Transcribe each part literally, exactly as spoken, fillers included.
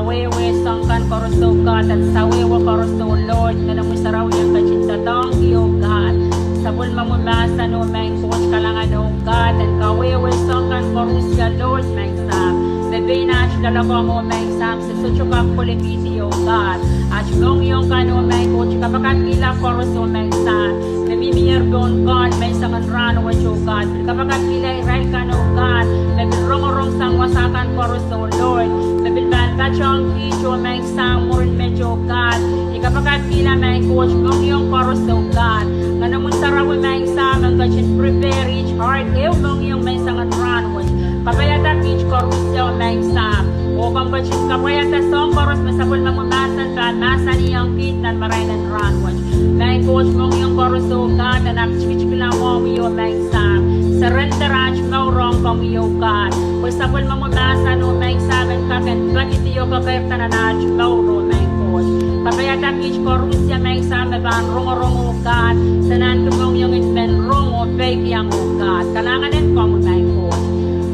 Wehwe soang kan koaros, oh God, en sawehwe koaros, oh Lord, Ngehnomwi Sarawi en ketin doadoahngki, oh God, sapwellimomwi mahsen, oh Maing Koht, kalahngan, oh God, en kawehwe soang kan koaros, ia Lord, Maing Sahm, me pein aht loalokong, oh Maing Sahm, se sohte kak kolekihdi, oh God, aht mohngiong kan, oh Maing Koht, I kapakapkihla koaros, oh Maing Sahm, me mihmier pohn Kauno menseng en rahnwet, oh God, I kapakapkihla irail kan, oh God, me pil rongorong sang wasa kan koaros, oh Lord, me pil pahn patohwan kiht, oh Maing Sahm, mwurin met, oh God, I kapakapkihla Maing Koht mohngiong koaros, oh God, Ngehnomwi Sarawi Maing Sahm, en ketin prepare each heart, ehu mohngiong menseng en rahnwet. Kapaiada kiht koaros, oh Maing Sahm, oh komw ketin kapwaiada soang koaros me sapwellimomwi mahsen pahn mahsanihong kiht nan marain en rahnwet. Maing Koht, mohngiong koaros, oh God, en aktikitikla mwohmwi, oh Maing Sahm, surrender aht mour ong komwi, oh God, pwe sapwellimomwi mahsen, oh Maing Sahm, en kak en pekidi oh kekeirda nan aht mour, oh Maing Koht. Kapaiada kiht koaros, ia Maing Sahm, me pahn rongorong, oh God, se nahnki mohngiong en men rong oh peikiong, oh God, kalahngan en komwi Maing Koht,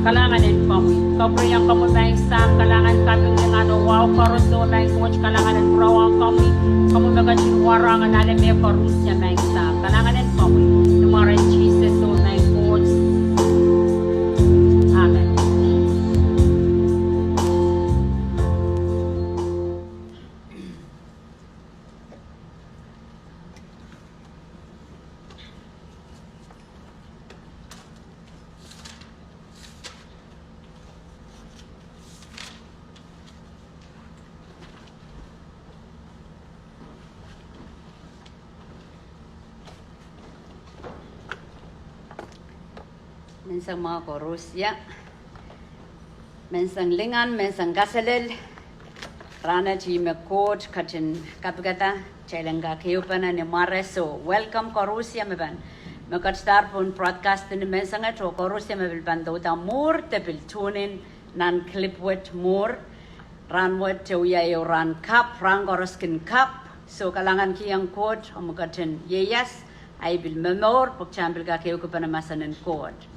kalahngan en komwi. Kapwureiong komwi Maing Sahm, kalahngan, kaping, lingan oh wahu koaros, oh Maing Koht, kalahngan en pwurowohng komwi, komwi me ketin warohng en ale mehkoaros, koaros, ia Maing Sahm, kalahngan en komwi, ni mwaren Sises, oh Maing Koht. Amen. Menseng mwahu koaros, ia. Menseng lingan, menseng kaselel. Rahnwet ih me Koht ketin kapikada kitail en kak ehupene ni mware, so welcome koaros, ia me pahn, me ketidahr pohn broadcast ni menseng et, oh koaros, ia me pil pahn douda mwuhr de pil tune in nan clip wet mwuhr. Rahnwet e wia ehu rahn kapw, rahn koaros kin kapw, so kalahngankihong Koht, omw ketin ieias, ahi pil momour, pwe kitail en pil kak ehukipene mahsen en Koht.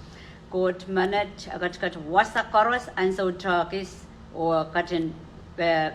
Koht menet e ketiket wasa koaros, ansou tohkis, oh e ketin, eh,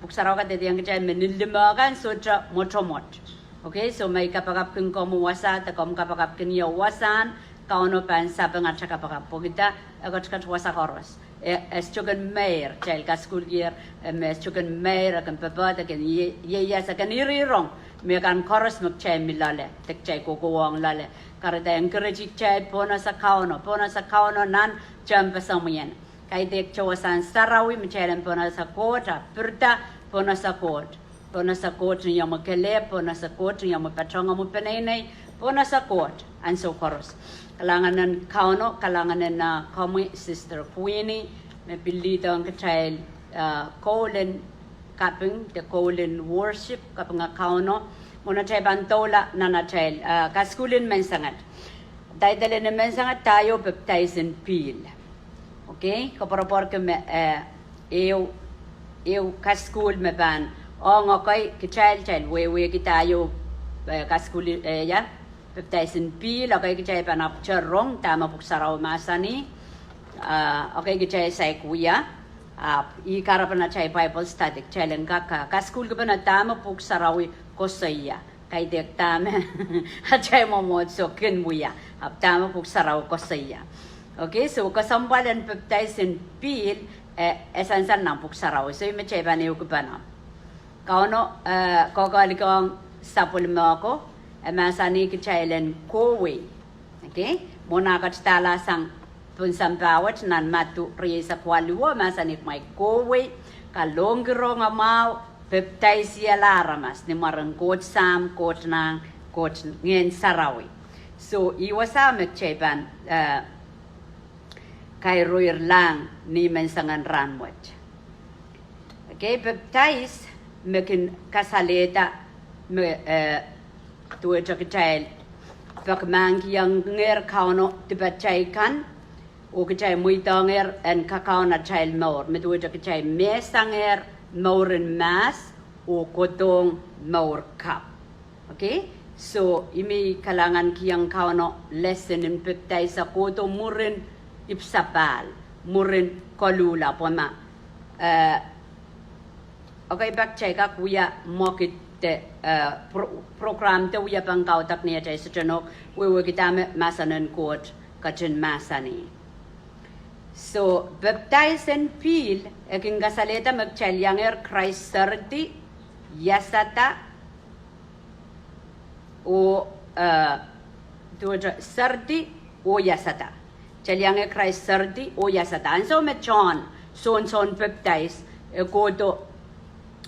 Pwuhk Sarawi kadehdehiong kitail me nin lime kan sohte mwotomwot. Okay, so ma I kapakapkin komwi wasa, de komw kapakapkin ie wasahn, Kauno pahn sapeng atail kapakap, pwehki e ketiket wasa koaros. E, e sohte kin meir, kitail kasukuhlkier, e me sohte kin meir, e kin popohd, e kin ie, ieias, e kin irihrong mehkan koaros me kitail mi loale, de kitail kohkohwong loale. Kahrehda e encourage kitail pohnese Kauno, pohnese Kauno nan tehnpasamwien. Kaidehk wasahn sarawi me kitail en pohnese Koht, ahpw pirida pohnese Koht. Pohnese Koht ni omw kelehpw, pohnese Koht ni omw patohwan omw peneinei, pohnese Koht ansou koaros. Kalahngan en Kauno, kalahngan en, ah, komwi Sister Queenie, me pil lead ong kitail, ah, koul en kaping, de koul en worship, kapinga Kauno. Mwohn atail pahn doula nan atail, ah, kasukuhl en menseng et. Title en menseng et, Dah Ehu Pepdaisin Pihl. Okay, koapworopworki me, eh, ehu, ehu kasukuhl me pahn ong ekei kitail, kitail wehwehki dah ehu, eh, kasukuhl, eh, ia, pepdaisin pihl, ekei kitail pahn ahpwte rong dahme Pwuhk Sarawi mahsanih, ah, ekei kitail saik wia, ahpw ih kahrepen atail Bible study, kitail en kak, ah, kasukuhlkipene dahme Pwuhk Sarawi koasoia. Kaidehk dahme atail mwomwohdiso kin wia, ahpw dahme Pwuhk Sarawi koasoia. Okay, so kesempwal en pepdaisin pihl, eh, e sansal nan Pwuhk Sarawi. So ih me kitail pahn ehukipene. Kauno, eh, kohkohlkiong sapwellime ko, e mahsanih kitail en kohwei. Okay, mwohn ah ketidahlasang pohn sampah wet nan Madiu rieisek waluh, mahsanih kumwail kohwei, kalohngki rongamwahu, pepdaisihala aramas ni mwaren Koht Sahm, Koht Nahn, Koht Ngehn Sarawi. So ih wasa me kitail pahn, eh, kairuhrlahng ni mensengen rahnwet. Okay, pepdais me kin kasalehda me, eh, duwehte kitail peki mahkikihongehr Kauno dipatail kan, oh kitail mweidohngehr en kakaun atail mour, me duwehte kitail mehsangehr mouren mahs oh kohdohng mour kapw. Okay, so ih me I kalahngankihong Kauno lesson en pepdais e kohdo mwurin ipwsapahl, mwurin koluhla, pwe ma, eh, Okay, pak kitail kak wia mwekid de, eh, pro-, program de wia pahn kaudok ni atail sohte nohk wehwehki dahme mahsen en Koht ketin mahsanih. So, pepdais en pihl, e kin kasalehda me kitail iangehr Krais seridi, iasada, oh, eh, duwehte seridi oh iasada. Kitail iangehr Krais seridi oh iasada. Ansou me John, sohn Sohn Pepdais, e kohdo,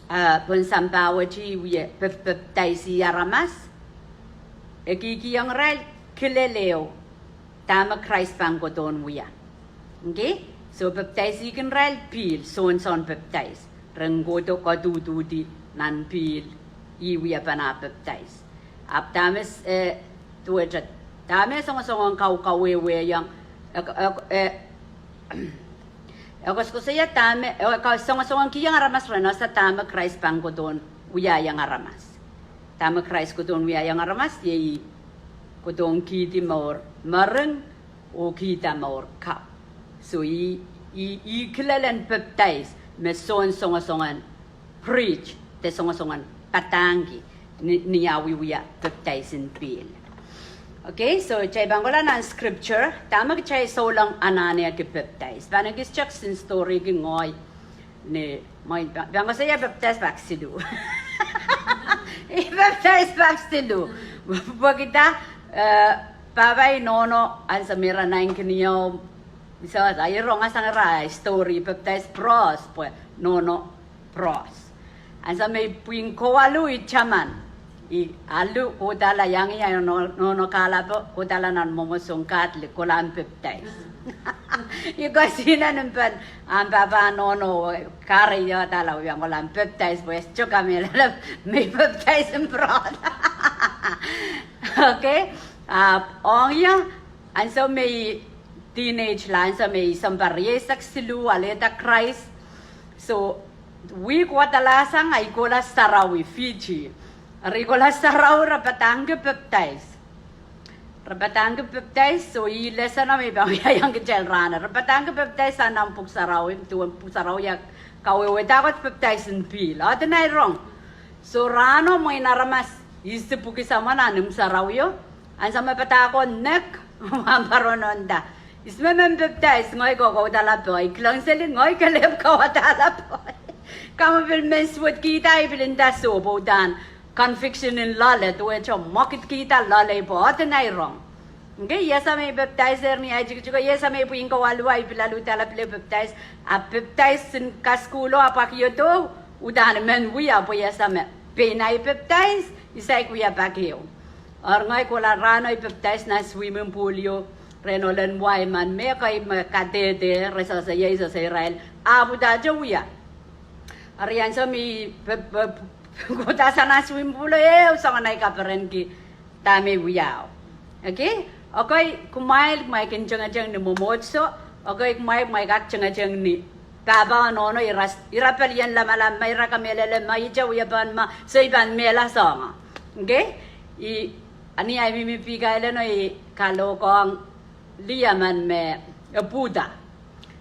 eh, pohn sampah wet wie pep-, pepdaisi aramas, e kihkihong irail kilel ehu dahme Krais pahn kohdohn wia. Okay? So pepdaisi kin irail pihl, sohn Sohn Pepdais. Ren kohdo koaduhduhdi nan pihl, ih wia pahn ah pepdais. Ahpw dahme, eh, duwehte, dahme songosongen kau-, kauwehwehiong, eh, eh, eh, e koasoakoasoia dahme, e kasongosongkihong aramas ren ese dahme Krais pahn kohdohn wiahiong aramas. Dahme Krais kohdohn wiahiong aramas, iei kohdohn kihdi mour mering, oh kihda mour kapw. So ih, ih, ih kilelen pepdais me Sohn songosongen preach, de songosongen padahngki, ni, ni ah wiewia pepdais en pihl. Okay, so kitail pahn kohla nan scripture, dahme kitail souleng anahne ki pepdais. Pahn ekis teks en story ki ngehi, ni, ngehi pahn, pahn koasoia pepdais pak siluh. Ih pepdais pak siluh. Pwehki dah, eh, pahpa oh nohno, ansou me ira naineki ieu, so, ira rong sang ira story, pepdais Pros, pwe nohno Pros. Ansou me I pwihn kowaluh I taman. I alu, kodahla iang ia nohno, nohno kahlapo, kodahla nan mwomwohdiso en Catholic, kolahng pepdais. I kesihnen mpen ahmw pahpa nohno, kare iodahla, I pahn kolahng pepdais, pwe I sohte kamehlele me I pepdais en Pros. Okay? Ah, ong ia, ansou me I teenage la, ansou me I sounpar rieisek siluh, alehda Krais. So, wihk wadala sang, I kohla sarawi, Fiji. Eri I kohla sarawi, re padahngki pepdais. Re padahngki pepdais, so ih lesen me I pahn wiahiong kitail rahno. Re padahngki pepdais sang nan pwuhk sarawi, duwen pwuhk sarawi ah kawehwehda kot pepdais en pihl. Ordinary rong. So rahno mwein aramas isi pwuki samwa nan imw sarawio. Ansou me padahko nek, ahmw pahn pwarodo nda, ihs me men pepdais? Ngehi kokoudahla pohi, I kilang seli, ngehi kelehpw kauwadahla pohi. Ka me pil men suwedkihda, I pil nda soh, pwe uhdahn conviction en loale, duwehte mwekidkihda loale, pwe ordinary rong. Okay, I ese me I pepdaisehr ni ahi tikitik, I ese me I pwihn kowaluh, I pil alu dahla pil pepdais, ahpw pepdais en kasukuhlo, ahpw akiodo, uhdahn men wia, pwe I ese me pein ahi pepdais, I saik wia pak ehu. Eri ngehi kohla rahno I pepdais nan swimming pool ieu, rehn ohl en wai, emen mehkei me kadehde, re sehse iei, sehse irail, ahpw uhdahte wia. Eri ansou me I pe-, pe-, kohda sang nan swimming pool, ehu soangen ahi kaperenki dahme wiahu. Okay? Okay, kumwail, kumwail kin tengeteng ni mwomwohdiso. Okay, kumwail, kumwail kak tengeteng ni pahpa oh nohno, ira, ira pelien lamalam ma, ira kamehlele ma, ihte wiepen ma, so I pahn mehla soangen. Okay? I, a ni ahi mihmi pihkaileno I kalohkohng lih emen me, e Buddha.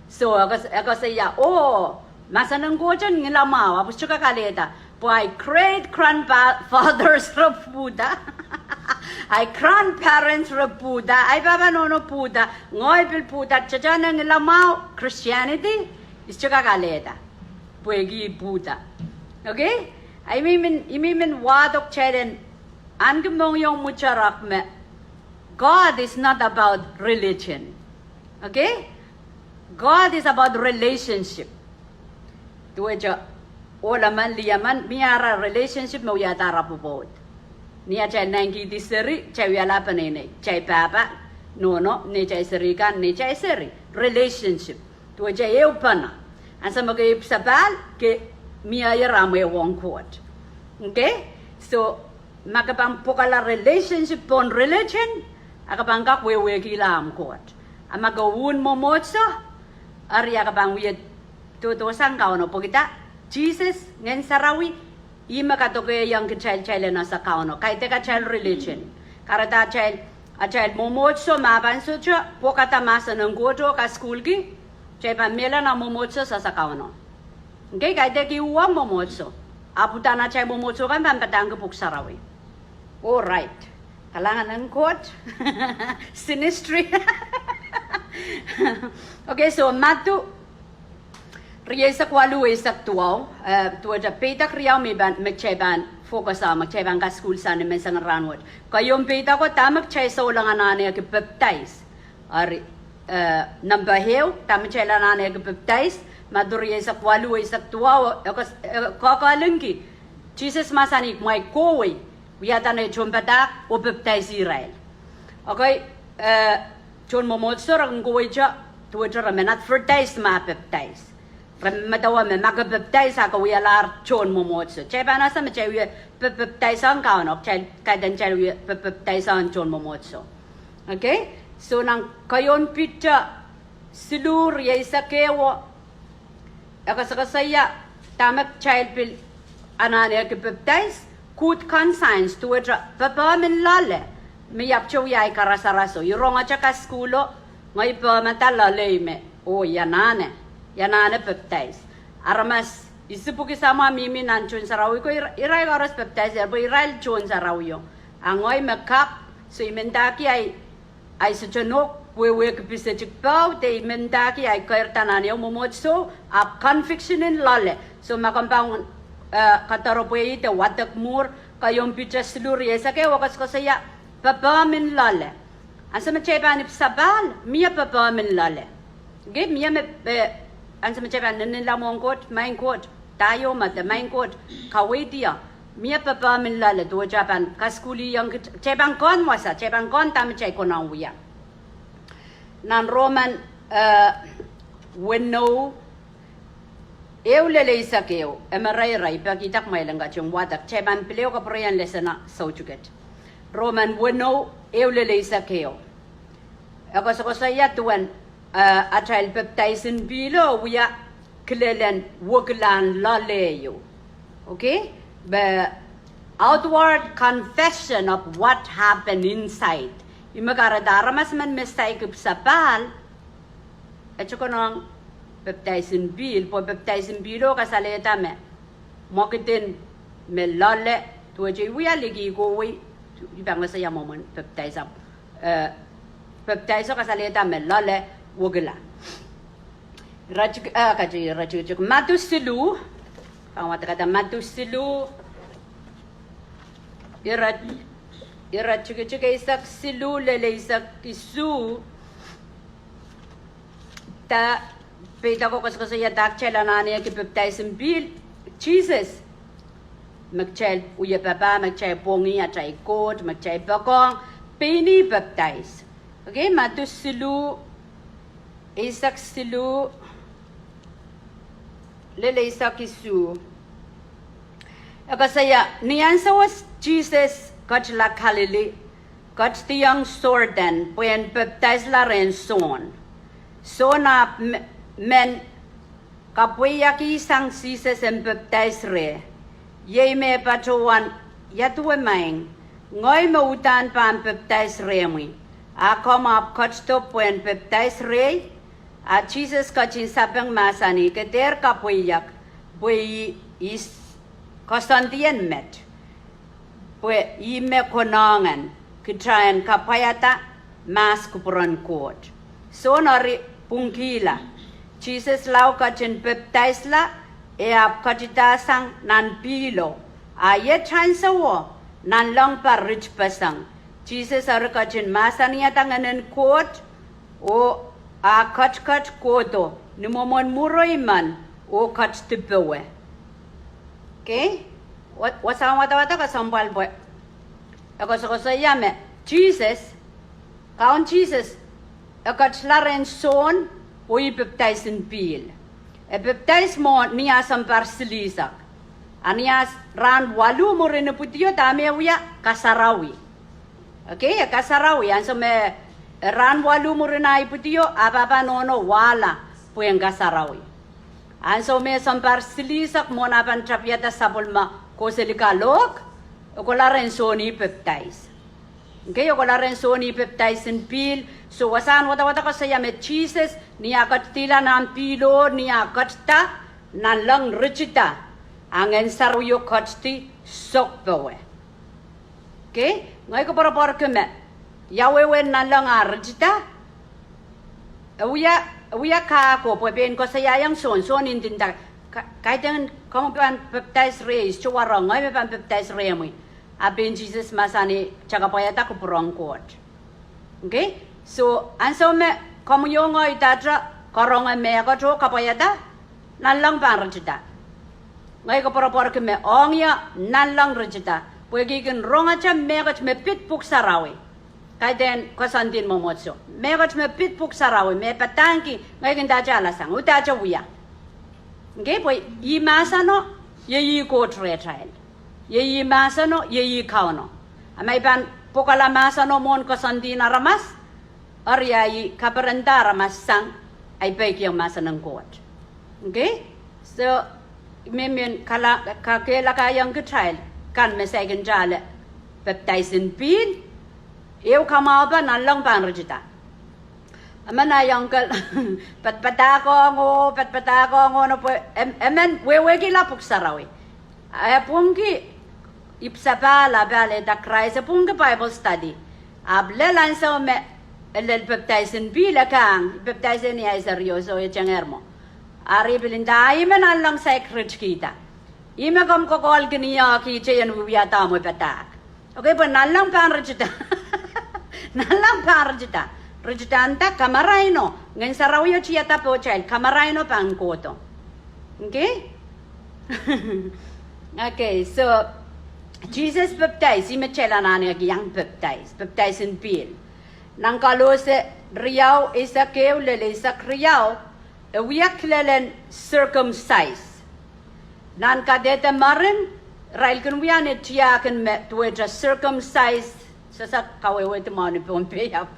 So, e koas-, e koasoia, oh, mahsen en Koht en ngilamwahu, ahpw I sohte kak alehda. Pwe ahi great grandfathers re Buddha. Ahi grandparents re Buddha. Ahi pahpa nohno Buddha. Ngehi pil Buddha. Tehtehn ngilamwahu, Christianity, I sohte kak alehda. Pwehki Buddha. Okay? Ahi mihmi, I mihmi wahdo kitail en ahneki mohngiong mwohtail me God is not about religion. Okay? God is about relationship. Duwehte ohl emen, lih emen, mie ara relationship me wiahda ara pwopwoud. Ni atail nainkihdi seri, kitail wiahla peneinei, kitail pahpa, nohno, neitail seri kan, neitail seri. Relationship. Duwehte ehupene. Ansou me ke ipwsapahl, ke miehier ahmw ehuong Koht. Okay? So, ma ke pahn pwokala relationship pohn religion, a ke pahn kak wehwehkihla ahmw Koht. A ma ke uhn mwomwohdiso, eri a ke pahn wie doadoahk sang Kauno pwehki dah, Sises, Ngehn Sarawi, ih me kadokeiong kitail, kitail en ese Kauno. Kaidehk atail religion. Kahrehda atail, atail mwomwohdiso, ma pahn sohte pwokada mahsen en Koht oh kasukuhlki, kitail pahn mehla nan mwomwohdiso sehse Kauno. Ngehi kaidehk I uhwong mwomwohdiso. Ahpw uhdahn atail mwomwohdiso kan pahn padahngki Pwuhk Sarawi. All right. Kalahngan en Koht. Sinistri. Okay, so Madiu rieisek waluh, eisek duwau, eh, duwehte peidek riau me I pahn, me kitail pahn focus ong, me kitail pahn kasukuhlsang ni menseng en rahnwet. Keieun peideko, dahme kitail souleng anahneki pepdais. Eri, eh, nempe ehu, dahme kitail anahneki pepdais, Madiu rieisek waluh, eisek duwau, e kos-, e koakoahlingki. Sises mahsanih, kumwail kohwei wiahda nei tohnpadahk oh pepdaisi irail. Okay, eh, tohn mwomwohdiso re kin kohweite, duwehte re men advertise me pepdais. Re medewe me ma ke pepdais a ke wialahr tohn mwomwohdiso. Kitail pahn ese me kitail wie pe-, pepdais ong Kauno, kitail kaidehn kitail wie pe-, pepdais ong tohn mwomwohdiso. Okay? So nan keieun Piter siluh, rieisek ehu, e koasokoasoia dahme kitail pil anahneki pepdais, good conscience, duwehte pepehm en loale, me I ahpwte wia ahi karasaraso. I rongete kasukuhlo, ngehi pehmada loalei me, oh, I anahne, I anahne pepdais. Aramas isipwiki samwa mihmi nan tohn sarawi ko, ira-, irail koaros pepdaisehr pwe irail tohn sarawio. A ngehi me kak, so I mendahki ahi, ahi sohte nohk, wehwehki pisetik pau, de I mendahki ahi keirda nan ehu mwomwohdiso, ahpw conviction en loale. So ma komw pahn, eh, kadaropwehi de wadek mwuhr, keieun Piter siluh, rieisek ehu, e koasokoasoia pepehm en loale. Ansou me kitail pahn ipw sapahl, mie pepehm en loale. Okay, mie me, eh, ansou me kitail pahn ninninla mwohn Koht, Maing Koht, daio me de Maing Koht, kaweid ie, mie pepehm en loale, duwehte pahn kasukuhliong kit-, kitail pahn kohn wasa, kitail pahn kohn dahme kitail konehng wia. Nan Roman, eh, weneu, ehu lel eisek ehu, e me reirei, I peki dah kumwail en ketin wadek, kitail pahn pil ehu kapwureian lesson soutuket. Roman weneu, ehu lel eisek ehu. E koasokoasoia duwen, eh, atail pepdais en pihlo wia kilelen wekilahn loale ehu. Okay? The outward confession of what happened inside. Ih me kahrehda aramas men me saikinte sapahl, e te konehng pepdais en pihl, pwe pepdais en pihlo kasalehda me mwekid en me loale, duwehte I wia, liki I kohwei, I pahn koasoia mwomwen pepdais ahpw, eh, pepdaiso kasalehda me loale wekila. Iretikitik, eh, kati iretikitik. Madiu siluh, pahn wadek kata Madiu siluh, ire-, iretikitik eisek siluh lel eisek isuh. Dah, peidek ko koasokoasoia dah kitail anahneki pepdais en pihl, Sises. Me kitail wie papah, me kitail pwongih atail Koht, me kitail poakohng, pein ih pepdais. Okay, Madiu siluh, eisek siluh lel eisek isuh. E koasoia, ni ansou Sises ketila Kalili, ketidiong Sordan pwehn pepdaisla rehn Sohn. Sohn ahpw me-, men kapweiakihsang Sises en pepdais reh. Iei me patohwan, Ia duwe Maing, ngehi me uhdahn pahn pepdais rehmwi, a komw ahpw ketido pwehn pepdais rehi? A Sises ketin sapeng mahsanih, Ke dehr kapweiek, pwe ih, ih s-, koasoandi en met, pwe ih me konehng en kitail en kapwaiada mahs kupwuren Koht. Sohn eri pwungkihla. Sises lao ketin pepdaisla, e ahpw ketidasang nan pihlo. A iet ahnsowo, nanleng pahn ritpeseng. Sises eri ketin mahsanihada Ngehnen Koht, oh a ketiket kohdo ni mwomwen mwuhr oh imwen, oh ketidipowe. Okay? Wa-, wasahn wadawad kesempwal pwe e koasokoasoia me Sises, Kaun Sises, e ketila rehn Sohn, oh ih pepdais en pihl. E pepdais mwo ni ah sounpar silihsek. A ni ah s-, rahn waluh mwurin ipwidio, dahme e wia? Kasarawi. Okay, e kasarawi, ansou me, eh, rahn waluh mwurin ah ipwidio, ah pahpa nohno wahla pwehn kasarawi. Ansou me sounpar silihsek mwohn ah pahn tapihada sapwellime kohseli kalohk, e kohla rehn Sohn ih pepdais. Okay, e kohla rehn Sohn ih pepdais en pihl. So wasahn wadawad koasoia me Sises, ni ah ketidihla nan pihlo, ni ah ketida, Nanleng ritida, a Ngehn Sarawio ketidi sokpowe. Ke, ngehi koapworopworki me, ia wehwehn nanleng ah ritida, e wia, e wia kahko pwe pein koasoiaiong Sohn, Sohn ndinda, ka-, kaidehn komw pahn pepdais rehmwi, sohte warohng, ngehi me pahn pepdais rehmwi. A pein Sises mahsanih, kitail kapwaiada kupwur en Koht. Okay? So, ansou me komwi oh ngehi kitail karonge mehkot oh kapwaiada, nanleng pahn ritida. Ngehi koapworopworki me ong ie nanleng ritida, pwehki I kin rongete mehkot me pid Pwuhk Sarawi. Kaidehn koasoandi en mwomwohdiso. Mehkot me pid Pwuhk Sarawi, me padahngki, ngehi kin kitail alasang, udahn kitail wia. Okay, pwe ih mahseno, iei ih Koht rehtail. Iei ih mahseno, iei ih Kauno. A ma I pahn pwukala mahseno mwohn koasoandi en aramas, eri ahi kaperenda aramas sang ahi peikiong mahsen en Koht. Okay? So, I men men kala-, kakehlakaiong kitail, kan me saikinte ale pepdais en pihl, ehu kamwahupe nanleng pahn ritida. Emen ahi uncle, padapadahkohng oh, padapadahkohng oh, no pwe, em-, emen wehwehkihla Pwuhk Sarawi. E pwungki ipw sapahl, ahpw e alehda Krais, e pwungki Bible study. Ahpw lel ansou me e lel pepdais en pihl, e kang, pepdais en ih ahi serio, soh, e tengehr mwo. Ari pil nda, ih me nanleng saik ritkihda. Ih me komw kokohlki ni ah kihte en wiwiahda omw padahk. Okay, pwe nanleng pahn ritida. Nanleng pahn ritida. Ritida nda kamaraino. Ngehn Sarawio tiada pohtail, kamaraino pahn kohdo. Okay? Okay, so, Sises pepdais, ih me kitail anahne kihong pepdais, pepdais en pihl. Nan Kolose riau eisek ehu lel eisek riau, e wia kilelen circumcise. Nan kadehde mering, irail kin wia ni tiahk en me duwehte circumcise, sehse kawehwehdi mwahu ni Pohnpei ahpw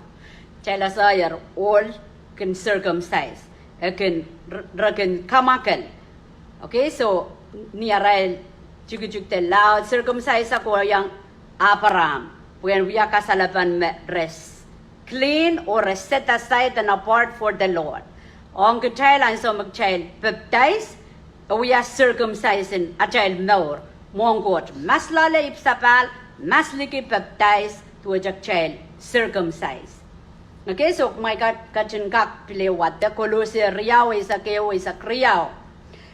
kitail asahier ohl kin circumcise. E kin, re kin kamwakel. Okay, so, ni arail tikitik de laud, circumcise kohiong Abraham, pwehn wia kasalepen me re clean or re set aside and apart for the Lord. Ong kitail ansou me kitail pepdais, e wia circumcise en atail mour mwohn Koht. Mas loale ipw sapahl, mas liki pepdais, duwehte kitail circumcise. Okay, so kumwail ketin kak pil wadek Kolose riau eisek ehu eisek riau.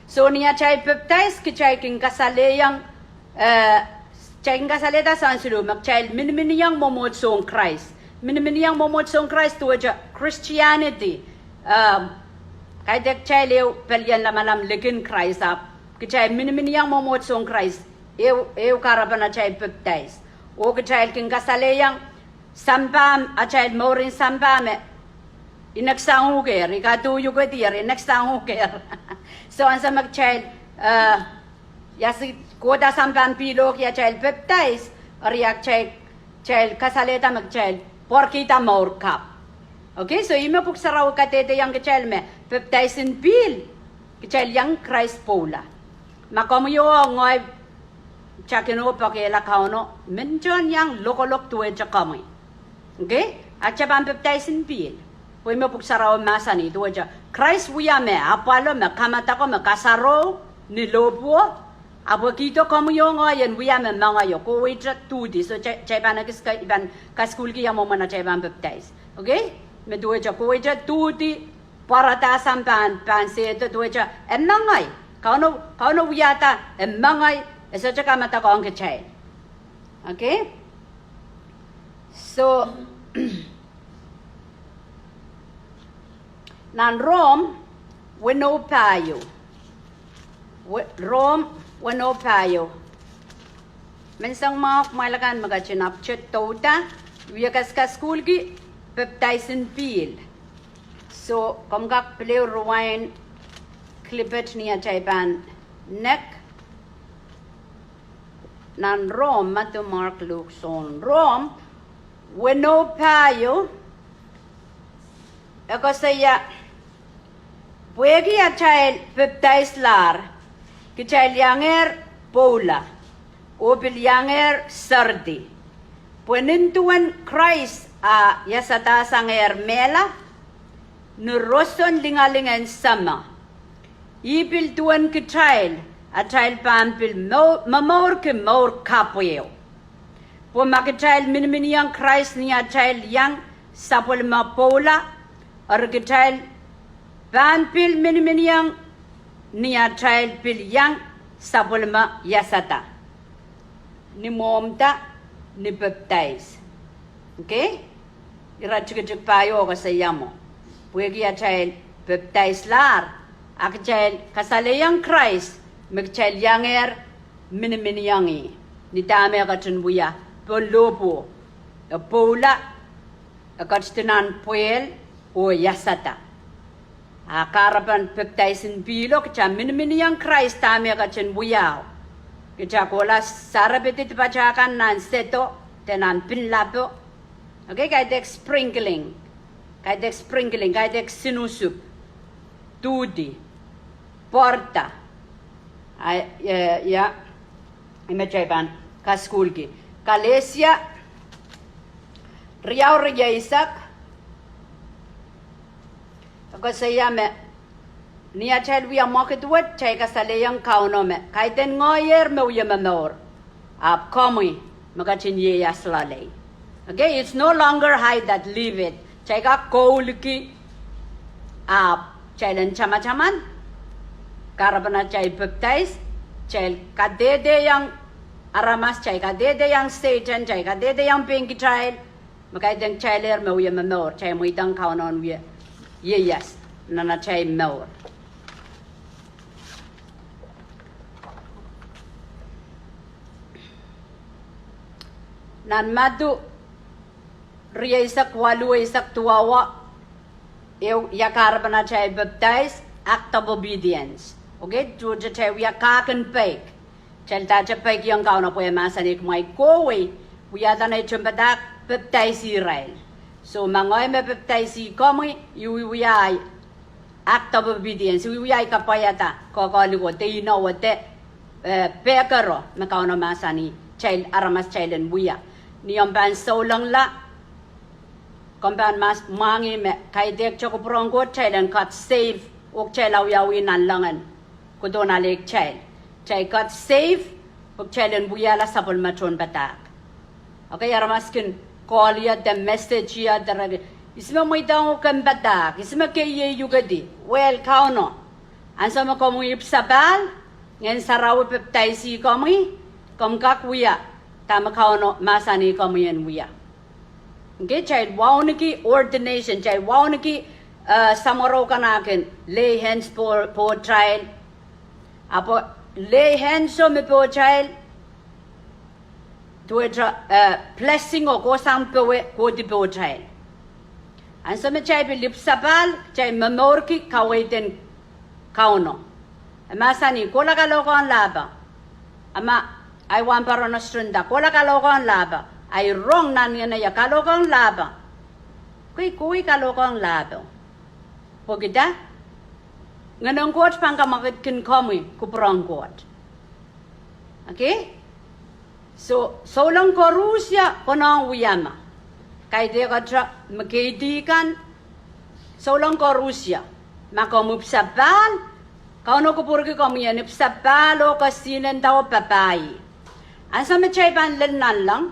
So ni atail pepdais kitail kin kasalehiong, eh, kitail kin kasalehda soangen siluh me kitail miniminiong mwomwohdisohn Krais. Miniminiong mwomwohdisohn Krais duwehte Christianity. Kaidehk kitail ehu pelien lamalam likin Krais ahpw kitail miniminiong mwomwohdisohn Krais, ehu, ehu kahrepen atail pepdais. Oh kitail kin kasalehiong sampah, atail mourin sampah me I next sang uhkehr, I kaduhukedier, I next sang uhkehr. So ansou me kitail, eh, ia se kohda sampah en pihlo ki atail pepdais, eri kitail, kitail kasalehda me kitail pwarkihda mour kapw. Okay, so ih me Pwuhk Sarawi kadehdehiong kitail me pepdais en pihl, kitail iang Krais pwoula. Ma komwi oh ngehi, kitail kin oh pekehla Kauno, men tohn iang lokolok duwehte komwi. Okay? A kitail pahn pepdais en pihl. Pwe ih me Pwuhk Sarawi mahsanih duwehte Krais wia me apwalo, me kamadako, me kasaroh ni lohpwuo. Ahpw e kihdo komwi oh ngehi en wia me mengeio, kohweite duhdi. So kitail, kitail pahn ekis ka-, I pahn kasukuhlki ia mwomwen atail pahn pepdais. Okay? Me duwehte kohweite duhdi, pwarada sampah en pahn sehdo, duwehte e mengei. Kauno, Kauno wiahda e mengei, e sohte kamadakohng kitail. Okay? So, nan Rom weneu pahieu. We-, Rom weneu pahieu. Menseng mwahu kumwail akan me ketin apwtehdohda, I wie kaskasukuhlki pepdais en pihl. So, komw kak pil ehu rewind clip et ni atail pahn nek. Nan Rom, Madiu, Mark, Luk, Sohn, Rom weneu pahieu, e koasoia, pwehki atail pepdaislahr, kitail iangehr pwoula, oh pil iangehr seridi. Pwe nin duwen Krais a iasadahsangehr mehla ni roson lingaling en Seme, Ih pil duwen kitail, atail pahn pil mour, momourki mour kapw ehu. Pwe ma kitail miniminiong Krais ni atail iang sapwellime pwoula, eri kitail pahn pil miniminiong ni atail pil iang sapwellime iasada. Ni mwohmwda, ni pepdais. Okay? Ira tikitik pahieu koasoia mwo. Pwehki atail pepdaislahr, a kitail kasalehiong Krais, me kitail iangehr miniminiong ih. Ni dahme e ketin wia pohn lohpwuo, e pwoula, e ketidi nan pwehl oh iasada. A kahrepen pepdais en pihlo, kita miniminiong Krais dahme e ketin wiahu. Kita kohla sarepedi dipata kan nan sedo, de nan pinlapo. Okay, kaidehk sprinkling. Kaidehk sprinkling, kaidehk sinusup. Duhdi. Pwarada. A, eh, ia. Ih me kitail pahn kasukuhlki. Kalesia riau rieisek. E koasoia me, ni atail wia mwekid wet, kitail kasalehiong Kauno me, kaidehn ngehi ehr me wie momour, ahpw komwi me ketin ieias loalei. Okay, it's no longer I that liveth. Kitail kak koulki, ahpw kitail en tamataman, kahrepen atail pepdais, kitail kadehdehiong aramas, kitail kadehdehiong Sehdan, kitail kadehdehiong pein kitail, me kaidehn kitail ehr me wie momour, kitail mweidohng Kauno en wie ieias nan atail mour. Nan Madiu rieisek waluh, eisek duwau, ehu ia kahrepen atail pepdais, act of obedience. Okay, duwehte kitail wia kahk en peik. Kitail dahte peikiong Kauno pwe e mahsanih kumwail kohwei, wiahda nei tohnpadahk, pepdaisi irail. So ma ngehi me pepdaisi komwi, I wiewia act of obedience, I wiewia kapwaiada koakoaliko de inowo de, eh, pekero me Kauno mahsanih kitail aramas kitail en wia. Ni omw pahn soulengla, komw pahn mas mwahngih me kaidehkte kupwur en Koht kitail en kak save, oh kitail awiawi nanlengen kohdohn ale kitail. Kitail kak save, pwe kitail en wiahla sapwellime tohnpadahk. Okay, aramas kin call ie de message ie de reke, ihs me mweidohng uhk en padahk, ihs me keieu kedi, well, Kauno, ansou me komwi ipwsapahl, Ngehn Sarawi pepdaisi komwi, komw kak wia dahme Kauno mahsanih komwi en wia. Okay, kitail wauneki ordination, kitail wauneki, eh, samworo kan akan lay hands pwe, pwohtail. Ahpw lay hands o me pwohtail, duwehte, eh, blessing o kohsang powe kohdi pwohtail. Ansou me kitail pil ipwsapahl, kitail momourki kaweid en Kauno. E mahsanih, kohla kalohkohng lahpo. A ma ahi wahnpoaron ostrenda, kohla kalohkohng lahpo. Ahi rong nan ngehn ie kalohkohng lahpo. Kei, kohwei kalohkohng lahpo. Pwehki dah? Ngehn en Koht pahn kamwekidkin komwi kupwur en Koht. Okay? So, souleng koaros ie konehng wia me kaidehkte me keidi kan, souleng koaros ie, ma komw ipwsapahl, Kauno kupwurki komwi en ipwsapahl oh kesihnen dah oh papah ih. Ansou me kitail pahn lel nanleng,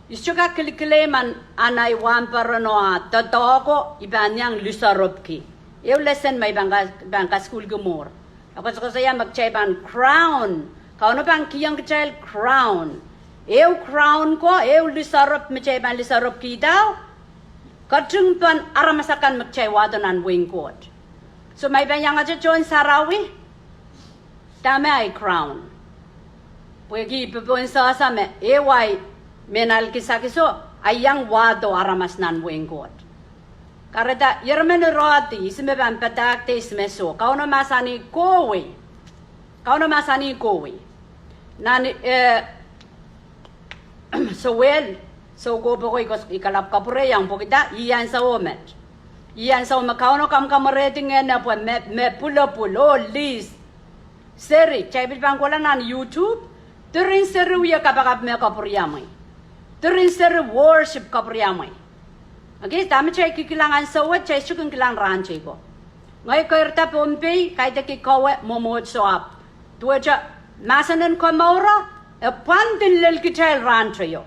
I sohte kak kilkilehng ma ahn ahi wahnpoaron o ah doadoahk o I pahn iang lisoarepwki. Ehu lesen me I pahn ka-, pahn kasukuhlki mwuhr. E koasokoasoia me kitail pahn crown. Kauno pahn kihong kitail crown. Ehu crown ko, ehu lisoarepw me kitail pahn lisoarepwkihda, ketingpen aramas akan me kitail wahdo nan wehin Koht. So ma I pahn iangete tohn sarawi, dahme ahi crown? Pwehki I popohn sehse me ehu ahi mehn ahl kisakis o, ahi iang wahdo aramas nan wehin Koht. Kahrehda ieremen irehdi, ihs me pahn padahk de ihs me soh. Kauno mahsanih kohwei. Kauno mahsanih kohwei. Nan, eh, Sohel, soukohp oko I kalap kapwurehiong pwehki dah, ih ansou met. Ih ansou me Kauno kamwakamwerehdi ngehn epwe me, me pwulopwul oh list. Seri, kitail pil pahn kohla nan YouTube, diren seri wie kapakap me kapwuriamwei. Diren seri worship kapwuriamwei. Okay, dahme kitail kikilang ansou wet, kitail sohte kin kilang rahn teiko. Ngehi keirda Pohnpei, kaidehk kowe mwomwohdiso ahpw duwehte mahsen en komouro e pwandin lel kitail rahn teio.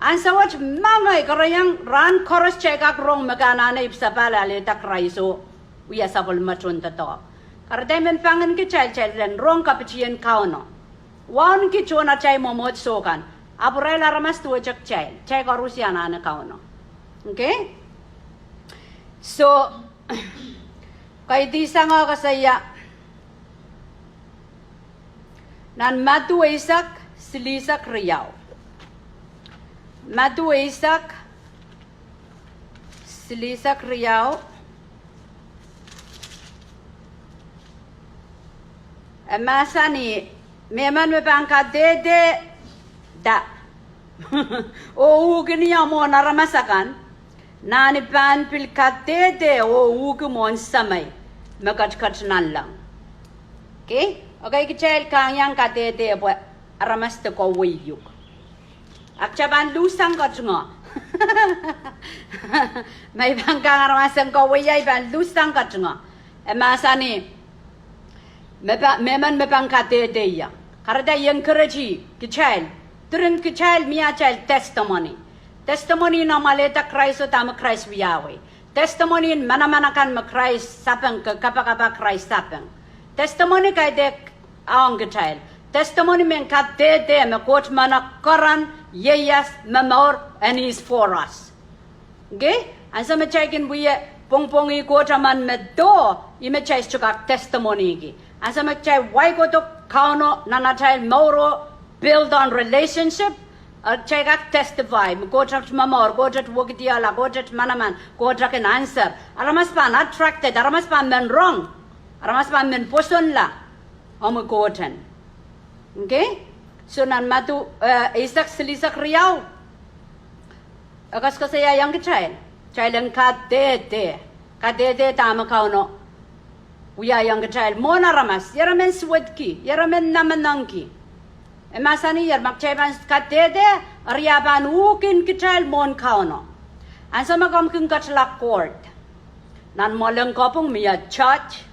Ansou wet ma ngehi kereiang rahn koaros kitail kak rong me ke anahne ipwsapahl alehda Krais oh wia sapwellime tohndoadoahk. Kahrehda I men pangin kitail, kitail en rong kapitien Kauno. Wauneki tohn atail mwomwohdiso kan, ahpw irail aramas duwehte kitail, kitail koaros anahne Kauno. Okay? So, kaidehk sang koasoia nan Madiu eisek, silihsek riau. Madiu eisek, silihsek riau. E mahsanih, mehmen me pahn kadehdehda oh uhki ni mwohn aramas akan, nan I pahn pil kadehde oh uhki mwohn Semei me ketiket nanleng. Okay? Okay, kitail kang iang kadehde pwe aramas de kowe uhk. Ahpw kitail pahn luhssang ketingo. Ma I pahn kang aramas en kowe, I pahn luhssang ketingo. E mahsanih, me pa-, mehmen me pahn kadehde ia. Kahrehda I encourage kitail, diren kitail mie atail testimony. Testimony en amwail alehda Krais oh dahme Krais wiawei. Testimony en manaman akan me Krais sapeng, ke kapakap Krais sapeng. Testimony kaidehk ong kitail. Testimony men kadehde me Koht mwahnakeren, ieias, momour, and He is for us. Okay? Ansou me kitail kin wie pwongpwongih Koht emen me doh, ih me kitail sohte kak testimony ki. Ansou me kitail wai kohdo Kauno nan atail mour oh build on relationship, eh, kitail kak testify me Koht et momour, Koht et wekidala, Koht et manaman, Koht kin answer. Aramas pahn attracted, aramas pahn men rong, aramas pahn men pwosonla omwi Koht en. Okay? So nan Madiu, eh, eisek, silihsek riau, e koasokoasoiaiong kitail, kitail en kadehde, kadehde dahme Kauno wiahiong kitail mwohn aramas, ieremen suwedki, ieremen namenengki. E mahsanih, ma kitail pahn kadehde, eri e pahn uhkin kitail mwohn Kauno. Ansou me komw kin ketila court, nan mwoalen kopwung mie judge,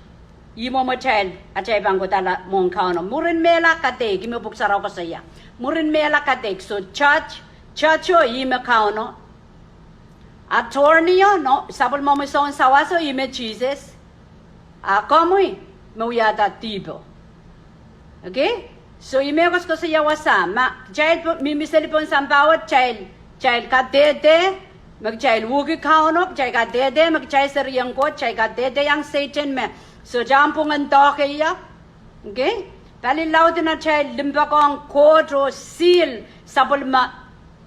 ih mwomwatail atail pahn kodala mwohn Kauno. Mwurin mehla kadeik, ih me Pwuhk Sarawi koasoia. Mwurin mehla kadeik, so judge, judge o ih me Kauno. Attorney o, no, sapwellimomwi soun sawaso, ih me Sises. A komwi me wiahda dihpo. Okay? So ih me koasokoasoia wasa, ma kitail mihmi seli pohn sampah wet, kitail, kitail kadehde me kitail uhki Kauno, kitail kadehde me kitail serihong Koht, kitail kadehdehiong Sehdan me sohte ahmw pwungen doahke ie. Okay? Pali laud en atail limpoakohng Koht oh seal sapwellime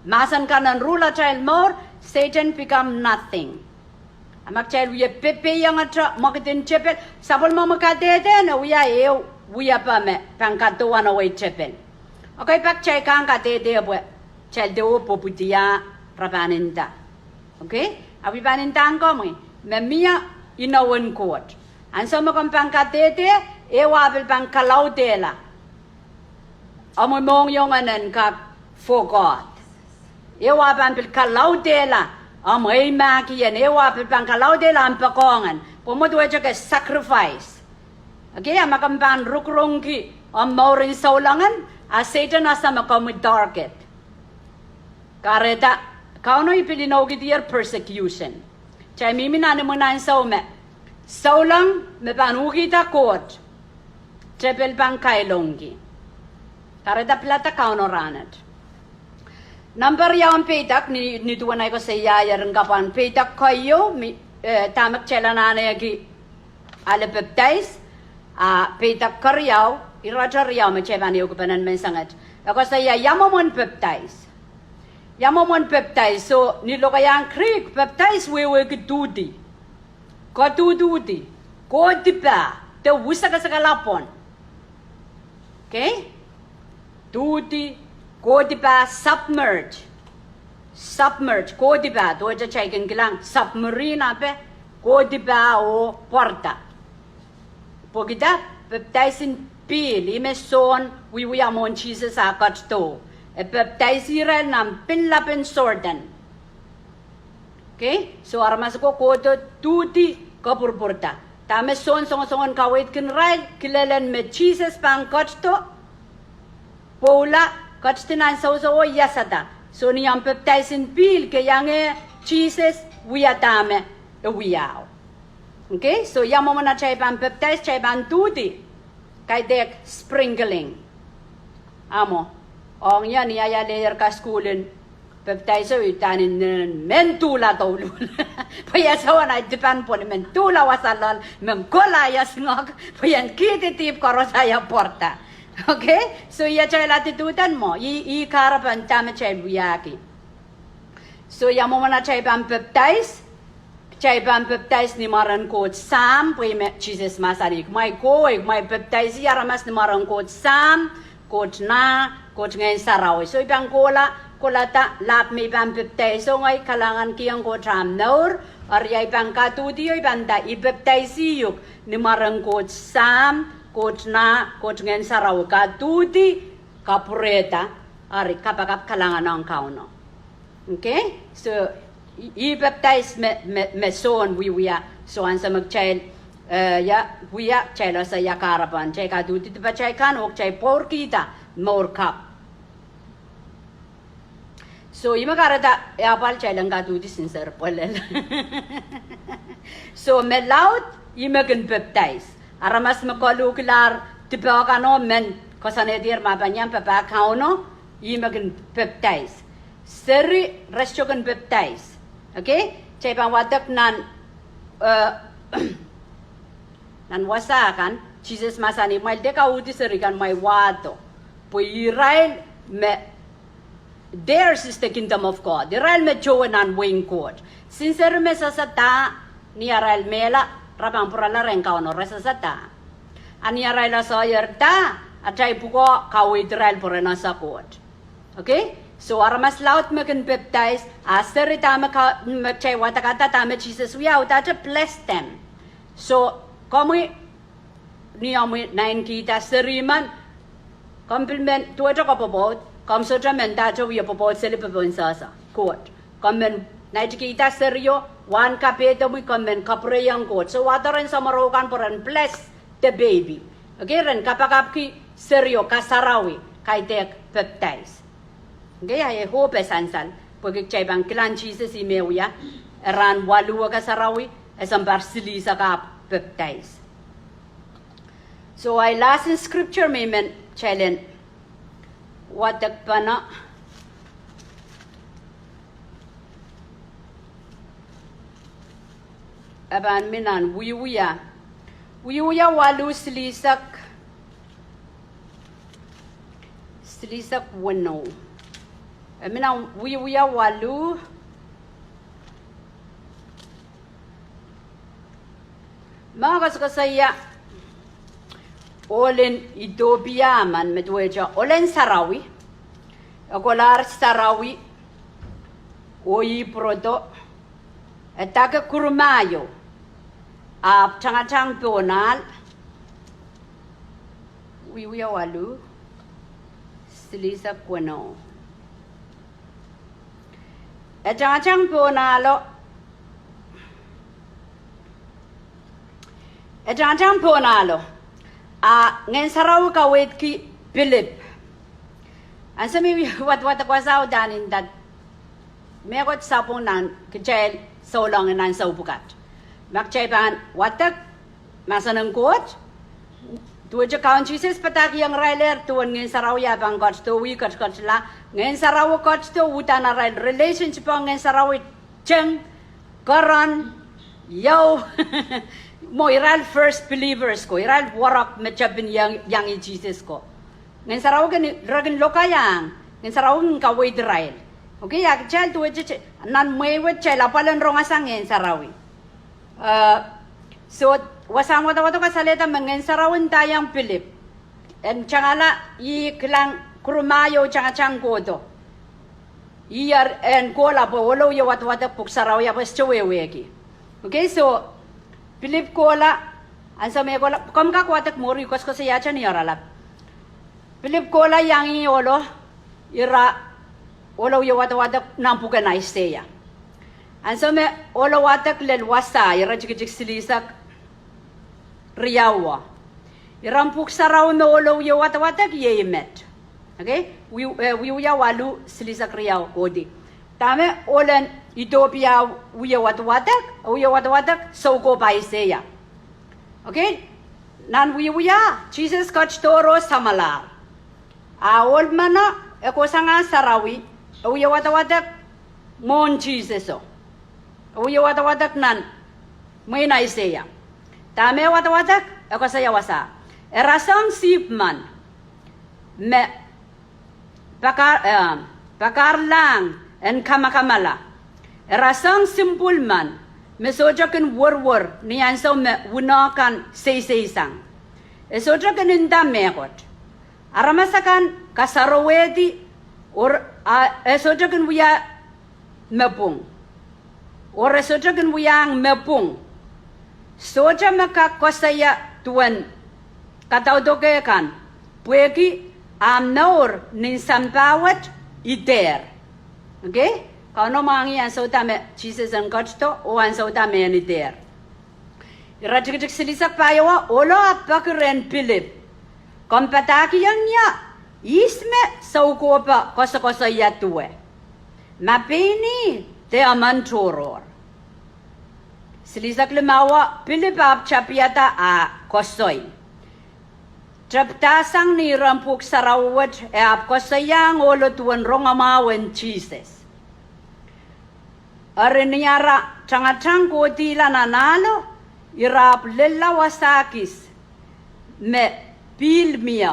mahsen kan en rule atail mour, Sehdan become nothing. A ma kitail wie pepeiong ete mwekid en tepel, sapwellimomwi kadehde e wia ehu wiepe me pahn kadohwan ewei tepel. Okay, pak kitail kang kadehde pwe kitail dehr pwupwudia, re pahn nda. Okay? Ahpw I pahn ndahng komwi me mie inowen Koht. Ansou me komw pahn kadehde, ehu ah pil pahn kalaudehla omwi mohngiong en kak forgot. Ehu ah pahn pil kalaudehla omw eimahkien, ehu ah pil pahn kalaudehla omw poakohng en, pwe mwo duwehte ke sacrifice. Okay, a ma komw pahn rukrungki omw mour en souleng en, a Sehdan ese me komwi target. Kahrehda Kauno I pil inoukihdier persecution. Kitail mihmi nan imwin ansou me souleng me pahn uhkihda Koht, tepel pahn kailongki. Kahrehda pilada Kauno rahnwet. Nahmper iaun peidek, ni, ni duwen ei koasoiaier en kapwahn peidek keieu, mi, eh, dahme kitail anahneki ale pepdais, a peidek keriau, irete riau me kitail pahn ehukipenen menseng et. E koasoia ia mwomwen pepdais. Ia mwomwen pepdais, so ni lokaiahn Greek, pepdais wehwehki duhdi. Koduhdi, kohdipa, de wisekesekala pwon. Okay? Duhdi, kohdipa, submerge. Submerge, kohdipa, duwehte kitail kin kilang submarine ape, kohdipa oh pwarada. Pwehki dah? Pepdaisin pihl, ih me Sohn wiewia mwohn Sises ah ketido. E pepdaisi irail nan pinlapen Sordan. Okay? So aramas ko kohdo, duhdi, kapwurpwurda. Dahme Sohn songosongen kaweidkin irail, kilelen me Sises pahn ketido, pwoula, ketidi nan seweseo, iasada. So ni omw pepdaisin pihl, ke iang Sises wia dahme e wiahu. Okay, so ia mwomwen atail pahn pepdais, atail pahn duhdi, kaidehk sprinkling. Amwo, ong ia ni ahi lehier kasukuhl en pepdaiso, I uhdahn inenen men duhla douluhl. Pwe ia sohte wia ahi dipan pwon, men duhla wasa loal, men kohla ia singok, pwe ien kihdi dihp koaros ahi pwarada. Okay, so ia atail adiduhdan mwo, ih, ih kahrepen dahme atail wiahki. So ia mwomwen atail pahn pepdais, atail pahn pepdais ni mwaren Koht Sahm, pwe ih me Sises mahsanih, kumwail kohwei, kumwail pepdaisi aramas ni mwaren Koht Sahm, Koht Nah, Koht Ngehn Sarawi. So I pahn kohla, kohlahda lap me I pahn pepdaiso, ngehi kalahngankihong Koht ahmw mour, eri ia I pahn kaduhdi o, I pahn nda I pepdaisi uhk ni mwaren Koht Sahm, Koht Nah, Koht Ngehn Sarawi, kaduhdi, kapwurehda, eri kapakap, kalahngan ong Kauno. Okay, so ih, ih pepdais me, me, me Sohn wiewia. So ansou me kitail, eh, ia, wia, kitail ese ia kahrepen, kitail kaduhdi dipatail kan oh kitail pwourkihda mour kapw. So ih me kahrehda, ia pwal kitail en kaduhdi sinsar pwelel. So me laud, ih me kin pepdais. Aramas me koluhkilahr dipe kan oh men koasoanehdier ma pahn iang papah Kauno, ih me kin pepdais. Seri, re sohte kin pepdais. Okay, kitail pahn wadek nan, eh, nan wasa kan, Sises mahsanih, kumwail dehr kauhdi seri kan, kumwail wahdo. Pwe irail me, theirs is the kingdom of God. Irail me towe nan wehin Koht. Sinseri me sehse da, ni arail mehla, re pahn pwurala rehn Kauno, re sehse da. A ni arail asoier da, atail pwukoa kaweid irail pwe ren ese Koht. Okay, so aramas laud me kin pepdais, a seri dahme ka, me kitail wadekada dahme Sises wia, e uhdahte bless them. So komwi, ni omwi naitikihda seri men, komw pil men duwehte kopwopwoud, komw sohte men dahte wie pwopwoud seli popohn sehse Koht. Komw men naitikihda serio, wahn kapehdomwi, komw men kapwureiong Koht. So wahdo rehn samworo kan pwe ren bless the baby. Okay, ren kapakapki serio, kasarawi, kaidehk pepdais. Okay, a e hope sansal, pwehki kitail pahn kilang Sises ih me wia, e rahn waluh e kasarawi, e sounpar silihsek ahpw pepdais. So ahi lesson scripture me I men kitail en wadek pahn, e pahn mi nan Wiewia. Wiewia waluh silihsek, silihsek weneu. E mi nan Wiewia waluh. Me koasokoasoia ohl en Ethiopia men me duwehte olen sarawi, e kohlahr sarawi, oh ih pwurodo, e dake kurumahio, ahpw tangatang pohn ahl, Wiewia waluh, silihsek weneu. E tangatang pohn ahlo, e tangatang pohn ahlo, a Ngehn Sarawi kaweidki Pilip. Ansou me I wadwadek wasa, I uhdahn nda, mehkot sapwung nan kitail souleng nan ansou pwukat. Ma kitail pahn wadek mahsen en Koht, duwehte Kaun Sises padahkihong irailehr duwen Ngehn Sarawi, e pahn ketido, wia ketiketla. Ngehn Sarawi ketido, uhdahn arail relationship ong Ngehn Sarawi teng, keren, iou, mwo irail first believers ko, irail werek me tepin iang, iang Sises ko. Ngehn Sarawi kin, re kin lokaiahng, Ngehn Sarawi kin kaweid irail. Okay, a kitail duwehte, nan mwehi wet kitail apwal en rongada Ngehn Sarawi. Eh, so, wasahn wadawad kasalehda me Ngehn Sarawi ndaiong Pilip, en tangala, ih kilang kurumahio tangatang kohdo, ih en kohla pwe ohlo wie wadwadek Pwuhk Sarawi, ahpw e sohte wehwehki. Okay, so, Pilip kohla, ansou me kohla, komw kak wadek mwuri, koasokoasoiahte ni oaralap. Pilip kohla iang ih ohlo, ira, ohlo wie wadwadek nan pwuken Aiseia. Ansou me ohlo wadek lel wasa, ire tikitik silihsek, riau. Iren pwuhk sarawi me ohlo wie wadawadek iei met. Okay? Wi-, eh, Wiewia waluh silihsek riau kohdi. Dahme ohlen Idopia wie wadawadek, wie wadawadek soukohp Aiseia. Okay? Nan Wiewia, Sises ketidohr oh samwalahr. A ohl meno, e kohsang ah sarawi, e wie wadawadek mwohn Siseso. E wie wadawadek nan mwein Aiseia. Dahme e wadawadek, e koasoia wasa. E rasehng sihpw men, me pakar-, eh, pakairlahng en kamakamala. E rasehng symbol men, me sohte kin werwer ni ansou me wino kan seiseisang. E sohte kin nda mehkot. Aramas akan kasarawehdi, oh, a, e sohte kin wia mepwung. Oh re sohte kin wiahiong mepwung. Sohte me kak koasoia duwen kadaudoke kan, pwehki ah mour nin sampah wet I dehr. Okay? Kauno mwahngih ansou da me Sises en ketido, oh ansou da me I dehr. Iretikitik silihsek pahieu, ohlo ahpw peki rehn Pilip, komw padahkihong ie ihs me soukohpo koasokoasoia duwe, ma pein ih de emen tohrohr. Silihsek limau, Pilip ahpw tapihada ah koasoi. Tepdasang ni iren pwuhk sarawi wet, e ahpw koasoiahng ohlo duwen rongamwahu en Sises. Eri ni ara tangatang kohdihla nan ahlo, ira ahpw lella wasa kis me pihl mie.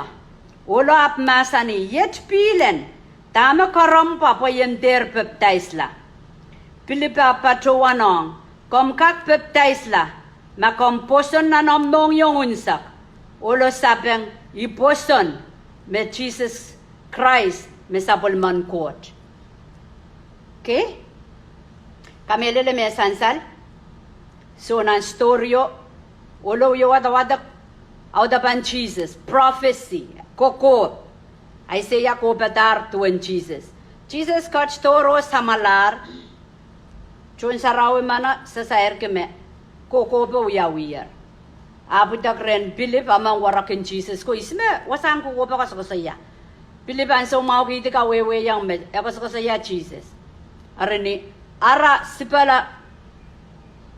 Ohlo ahpw mahsanih, iet pihl en, dahme koarompwa pwe I en dehr pepdaisla? Pilip ahpw patohwanohng, komw kak pepdaisla ma komw pwoson nan omw mohngiong unsek. Ohlo sapeng, I pwoson me Sises Krais me sapwellimen Koht. Okay? Kamehlele me sansal? So nan story o, ohlo wie wadawadek audepen Sises, prophecy, kokohp. Aiseia kohpadahr duwen Sises. Sises ketidohr oh samwalahr, tohn sarawi meno sasairki me kokohpo wiawiher. Ahpw idek rehn Pilip, emen werekin Sises ko, ihs me wasahn kokohpo koasokoasoia? Pilip ansou mwahu kihdi kawehwehiong me e koasokoasoia Sises. Eri ni ara sipala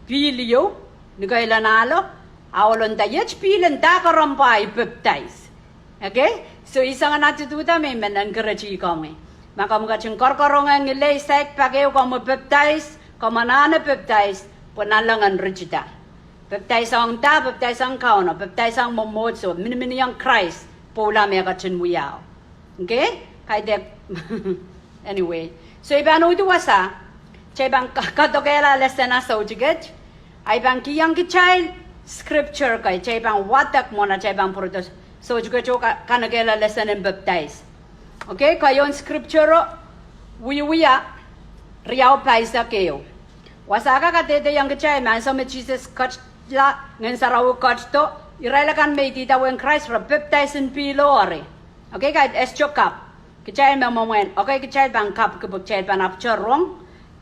pihl ieu, ni keilahn ahlo, a ohlo nda, iet pihl en, dah koarompwa I pepdais? Okay? So I soangen aduduhda me I men encourage komwi, ma komw ketin koaroarohng ngilen saik pak ehu komw pepdais, komw anahne pepdais, pwe nanleng en ritida. Pepdais ong dah? Pepdais ong Kauno, pepdais ong mwomwohdiso, miniminiong Krais pwoula me e ketin wiahu. Okay? Kaidehk. Anyway. So I pahn uhdi wasa, kitail pahn ka-, kadokehla lesson ah soutik et. I pahn kihong kitail scripture kei, kitail pahn wadek mwohn atail pahn pwurodo soutik et oh ka-, kanekehla lesson en pepdais. Okay, keieun scripture o, Wiewia riau pahisek ehu. Wasa ka kadehdehiong kitail me ansou me Sises ketla, Ngehn Sarawi ketido, irail akan me idawehn Krais re pepdais en pihlo eri. Okay, kaidehk e sohte kapw. Kitail me mwomwen, okay, kitail pahn kapki pwe kitail pahn ahpwte rong,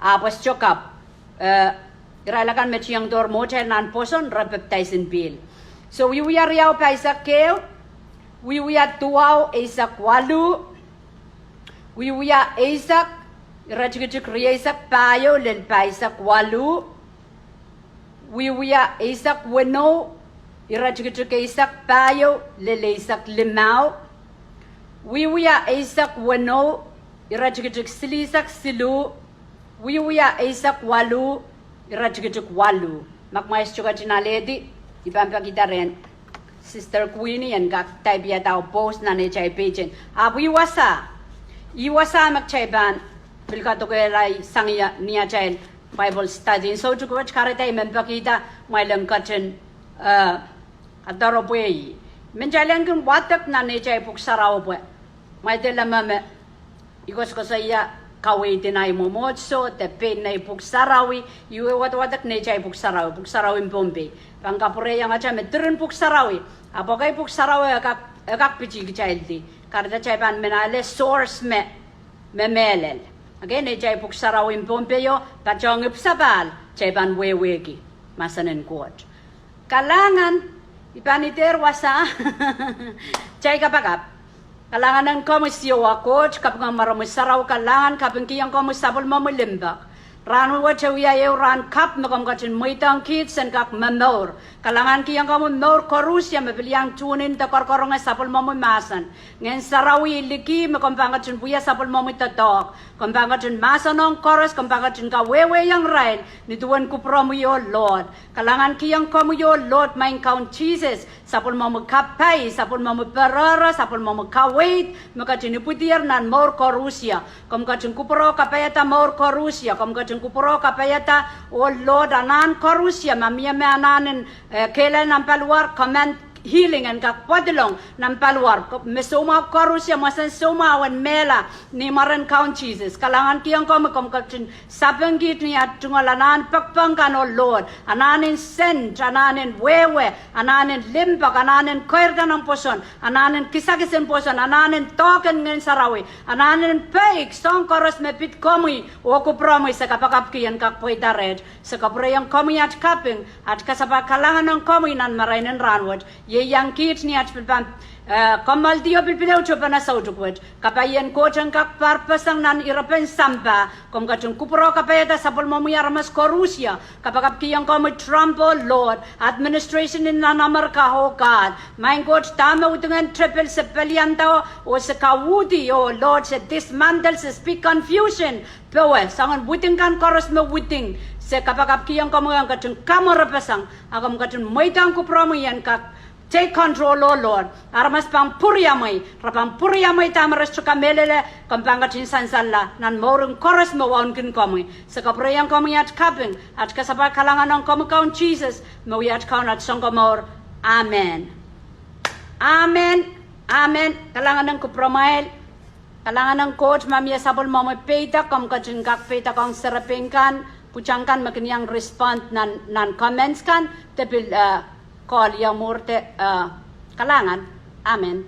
ahpw e sohte kapw. Eh, irail akan me tiongdohr mwohtail nan pwoson re pepdais en pihl. So Wiewia riau pahisek ehu, Wiewia duwau eisek waluh, Wiewia eisek, iretikitik rieisek pahieu lel pahisek waluh, Wiewia eisek weneu, iretikitik eisek pahieu lel eisek limau, Wiewia eisek weneu, iretikitik silihsek siluh, Wiewia eisek waluh, iretikitik waluh. Ma kumwail sohte ketin alehdi, I pahn pekihda rehn Sister Queenie en kak taipiada oh post nan atail page en. Ahpw I wasa, I wasa me kitail pahn pil kadokehla sang ie ni atail Bible study en soutik wet, kahrehda I men pekihda kumwail en ketin, eh, adoropwe ih. Men kitail en kin wadek nan atail pwuhk sarawi pwe kumwail dehr leme me I koasokoasoia kaweid en ahi mwomwohdiso de pein nei pwuhk sarawi, I wie wadawadek nei atail pwuhk sarawi, Pwuhk Sarawi en Pohnpei. Pahn kapwurehiong atail me diren pwuhk sarawi, ahpw ekei pwuhk sarawi e kak, e kak pitih kitaildi. Kahrehda kitail pahn men ale source me, me mehlel. Okay, nei atail Pwuhk Sarawi en Pohnpei o, patohng ipwsapahl, kitail pahn wehwehki mahsen en Koht. Kalahngan, I pahn idehr wasa. Kitail kapakap. Kalahngan en komwi Siohwa Koht, kaping en mwaromwi sarawi, kalahngan, kapingkihong komwi sapwellimomwi limpoak. Rahnwet e wia ehu rahn kapw me komw ketin mweidohng kiht sen kak momour. Kalahngankihong komwi mour koarusie me pil iang tune in de koarokoaronge sapwellimomwi mahsen. Ngehn Sarawi liki me komw pahn ketin wia sapwellimomwi doadoahk. Komw pahn ketin mahsanihong koaros, komw pahn ketin kawehwehiong irail ni duwen kupwuromwi, oh Lord. Kalahngankihong komwi, oh Lord, maing Kaun Sises, sapwellimomwi kapai, sapwellimomwi perehre, sapwellimomwi kaweid me ketin ipwidier nan mour koarusie. Komw ketin kupwuro kapaiada mour koarusie, komw ketin kupwuro kapaiada, oh Lord, anahn koarusie, ma mie me anahn en, eh, kehlail nan paliwar, command healing en kak pwadilong nan paliwar, me soumwahu koarusie, mwesen soumwahu en mehla ni mwaren Kaun Sises. Kalahngankihong komwi, komw ketin sapeng kiht ni at tungoal anahn pekpek kan, oh Lord, anahn en sent, anahn en wehwe, anahn en limpoak, anahn en keirda nan pwoson, anahn en kisakis en pwoson, anahn en doahk en Ngehn Sarawi, anahn en peik soahng koaros me pid komwi oh kupwuromwi. Se kapakapki en kak pweida reht. Se kapwurehiong komwi at kaping, at kasapahl kalahngan ong komwi nan marain en rahnwet. Ieiang kiht ni at pil pahn, eh, kommoaldi oh pilipil ehute pahn soutuk wet. Kapaien Koht en kak parpeseng nan irepen sampah. Komw ketin kupwuro kapaiada sapwellimomwi aramas koarusie. Kapakapkihong komwi Trump, oh Lord, administration en nan Amerika, oh God. Maing Koht, dahme widingen tepil se pelianda, oh se kauhdi, oh Lord, se dismantle, se speak confusion powe soangen widing kan koaros me widing. Se kapakapkihong komwi en ketin kamwerepeseng, a komw ketin mweidohng kupwuromwi en kak take control, oh Lord. Aramas pahn pwuriamwei, re pahn pwuriamwei dahme re sohte kamehlele, komw pahn ketin sansalla nan mouren koaros me wauneki komwi. Se kapwurehiong komwi at kaping, at kasapahl kalahngan ong komwi Kaun Sises, me wia at Kaun, at Sounkomour. Amen. Amen. Amen. Kalahngan en kupwuromwail. Kalahngan en Koht. Ma mie sapwellimomwi peidek, komw ketin kak peidek ong serepein kan, pwutak kan me kin iang respond nan, nan comments kan, de pil, eh, call iang mwuhr de, eh, kalahngan. Amen.